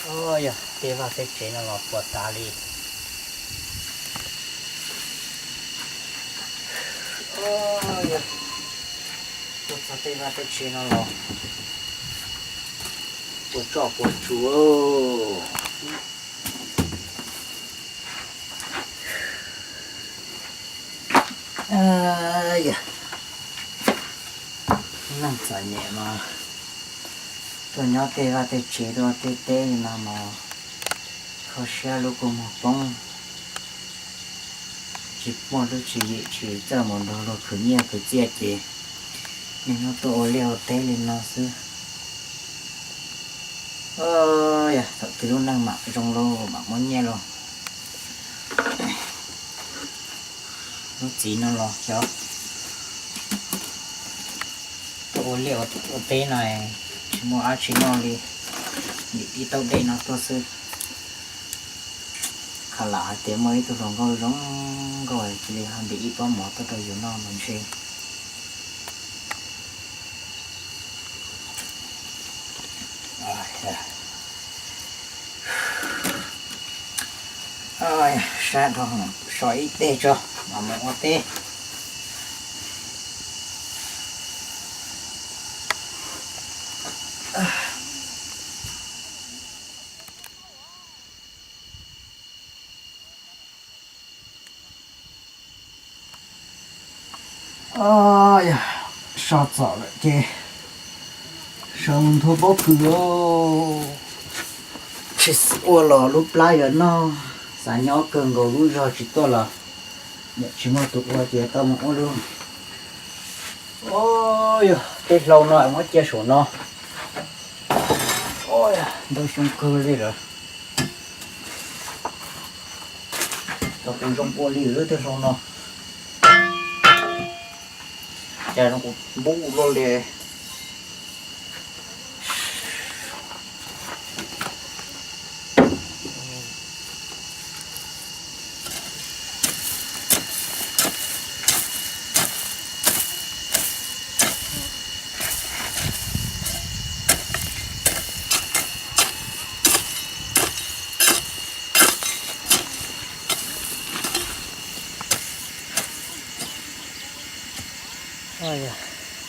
Yog tej vaj tej tsev no los puas tas li. Yog tuaj txog tej vaj tej tsev no los puas tsuaj puas tsuv. Yog neeg txom nyem mas tuaj nyob tej vaj tej tsev dua tej teb li no mas kho siab lub kua muag poob, tsis muaj lub tswv yim tsis txawj mus nrog luag khwv nyiaj khwv txiaj ces niaj hnub tuaj ua liaj ua teb li no xwb. Yog thaum twg lub neej mam zoo los mam muaj nyiaj los. Lub txiv no los xyov tuaj ua liaj ua teb no tsis muaj dab tsi noj li, ntim ib taub dej no tuaj xwb. Khav lam hais tias muaj ib tug hluas nkauj zoo nkauj cia li ho ntim ib pob mov tuaj rau yus noj mas ntshe. Sab dhau, so ib teg tso mam mus ua teb. Yog so txom lawm ces sawv mus nthua pob kws. Tsis ua los lub plab yuav noj, xav nyob kawg nkaus lub zog tsis tuaj los niam tsis muaj tus ua ces tau mus ua lub. Yog tej hlau no muab cia saum no. Ntau xyoo kawg li lawm. Tau kuv zoo ua li lub tej hlau no. Cas zoo kuv npub luaj li.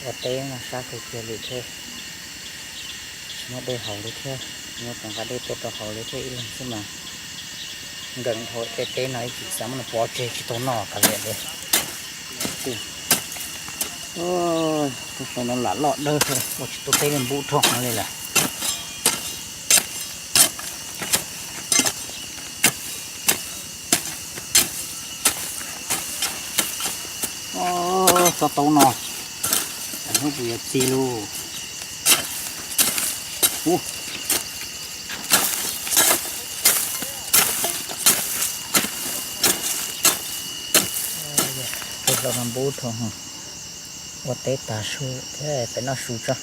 Ua teb no sab kawg kiag li thiab, tsis muaj dej haus li thiab, tsis muaj tus nqa dej tuaj rau haus li thiab, ib leeg xwb mas nkees dhau tej teb no ib chim xav muab nws pov tseg tsis tau noj kav liam li. Tej hlau no lam loj dawb ua tsis tau teb li npub rho li lawm. Tsob taub no, hnub kuv yuav txi lauj. Tej hlau no npub rho, ua teb tag su thiab peb noj su tso.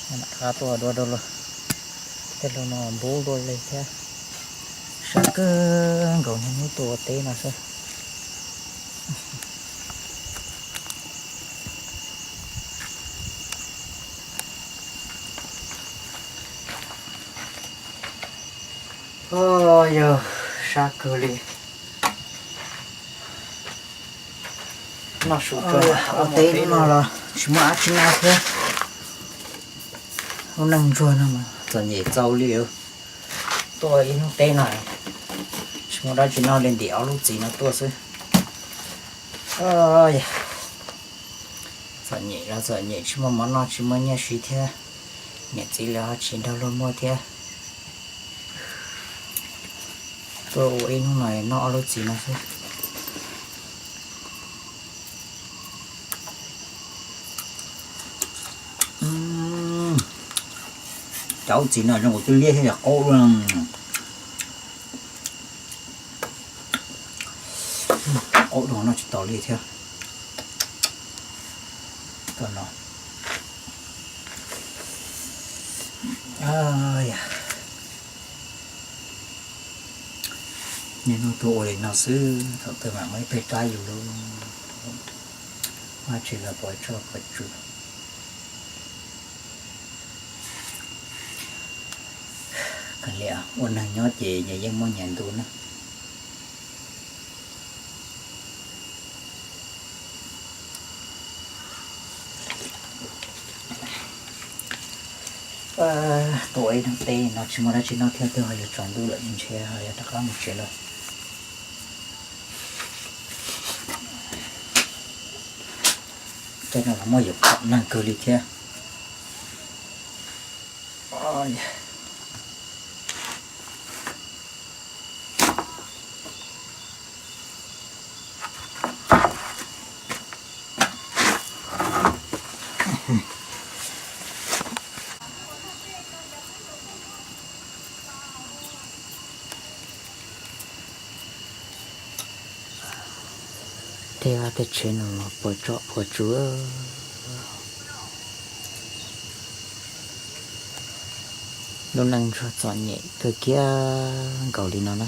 Mam rov qab tuaj dua dua luaj. Tej hlau no npub dua li thiab, sab kawg nkaus niaj hnub tuaj ua teb no xwb. Yog sab kawg li. Noj su tso, ua teb no los tsis muaj dab tsi noj thiab. Lub neej ntsuag no mas txom nyem txaus li. Tuaj ib hnub teb no tsis muaj dab tsi noj li, ntim ob lub txiv no tuaj xwb. Txom nyem los txom nyem, tsis muaj mov noj tsis muaj nyiaj siv thiab, niam txiv lawv ho tsis nrog luag muaj thiab. Tuaj ua ib hnub no noj ob lub txiv no xwb. Cov lub txiv no zoo nkaus twb liab thiab qaub dua. Qaub dua noj tsis tau li thiab. Koj no. Niaj hnub tuaj ua li no xwb, thaum twg mam muaj ib peg rab yus lauj. Vaj tse los puas tsuaj puas tsuv. Kav liam, ua neeg nyob ces nyias yeej muaj nyias ntu na. Tuaj ib hnub teb no tsis muaj dab tsi noj thiab twb ho yuav tsaus ntuj lawm, ntshe ho yuav rov qab mus tsev lawm. Tej no los muaj yam phom neeg kawg li thiab. Tej vaj tej tsev no los puas tsom puas tsuav. Lub neej ntsuag txom nyem kawg kiag nkaus li no na.